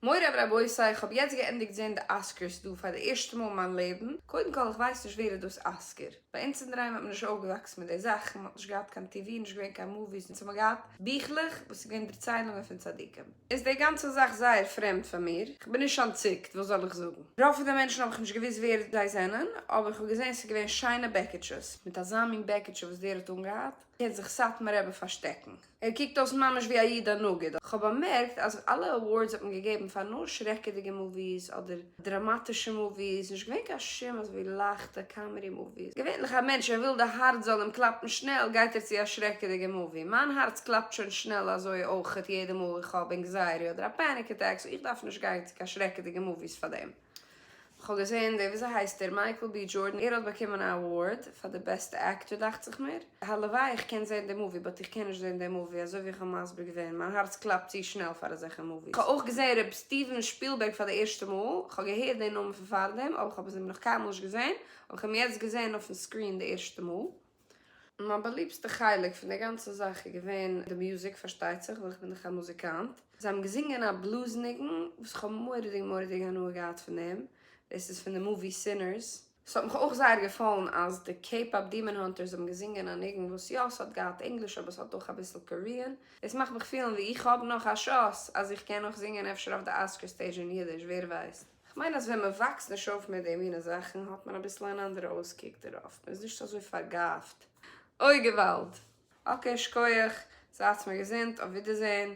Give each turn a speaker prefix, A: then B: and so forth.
A: מורי ורבותי, איך האב יעצט געענדיגט זען די Oscars דא פאר די ערשטע מאל אין מיין לעבן. קודם כל איך ווייס נישט ווער איז דאס Oscar. ביי אונז אינדערהיים האט מען נישט אויפגעוואקסן מיט די זאכן, מען האט נישט געהאט קיין TV, נישט געווען קיין movies, אונז האבן געהאט ביכלעך וואס איז געווען דערציילונגען פון צדיקים. איז די גאנצע זאך זייער פרעמד פאר מיר, כ'בין נישט אנטציקט, וואס זאל איך זאגן. רוב פון די מענטשן האב איך נישט געוואוסט ווער זיי זענען, אבער איך האב געזען ס'איז געווען שיינע בעקיטשעס, מיט אזא מין בעקיטשע וואס דער האט אנגעהאט, קען זיך סאטמאר רבי פארשטעקן. ער קוקט אויס ממש ווי א איד א נגיד. כ'האב באמערקט אז אלע awards האט מען געגעבן פאר נאר שרעקעדיגע movies אדער דראמאטישע movies, נישט געווען קיין שום אזויווי לייכטע comedy movies. געווענליך א מענטש ער וויל די הארץ זאל אים קלאפן שנעל גייט ער צו א שרעקעדיגע movie. מיין הארץ קלאפט שוין שנעל אזוי אויכעט יעדע מאל איך האב anxiety אדער א panic attack so איך דארף נישט גיין צו קיין שרעקעדיגע movies פאר דעם. כ'האב געזען די וויאזוי הייסט ער מייקל בי דזשארדען ער האט באקומען א award פאר די בעסטע actor דאכט זיך מיר. הלוואי איך קען זען די movie but איך קען נישט זען די movie אזוי ווי איך האב מסביר געווען מיין הארץ קלאפט צו שנעל פאר אזעלכע movies. כ'האב אויך געזען ר' סטיווען שפילבערג פאר די ערשטע מאל, כ'האב געהערט די נאמען פון פארדעם אבער כ'האב עס אים נאך קיינמאל נישט געזען, אבער כ'האב אים יעצט געזען אויפן screen די ערשטע מאל. מיין באליבסטע חלק פון די גאנצע זאך איז געווען די מוזיק פארשטייט זיך ווייל איך בין דאך א מוזיקאנט. זיי האבן געזינגען א blues ניגון וואס איך האב מורא'דיג מורא'דיג הנאה געהאט פון דעם, דאס איז פון די movie Sinners. ס'האט מיך אויך זייער געפאלן אז די K-pop Demon Hunters האבן געזינגען א ניגון וואס יא ס'האט געהאט ענגליש אבער ס'האט אויך אביסל Korean, דאס מאכט מיך פילן ווי איך האב נאך א שאס אז איך קען נאך זינגען אפשר אויף די Oscar stage אין אידיש, ווער ווייסט. כ'מיין אז ווען מ'וואקסט נישט אויף מיט די מינע זאכן האט מען אביסל אן אנדערע אויסקוק דערויף, מ'איז נישט אזוי פארגאפט. אוי געוואלד! Okay שקויעך, זייטס מיר געזונט, אויף ווידערזעהן.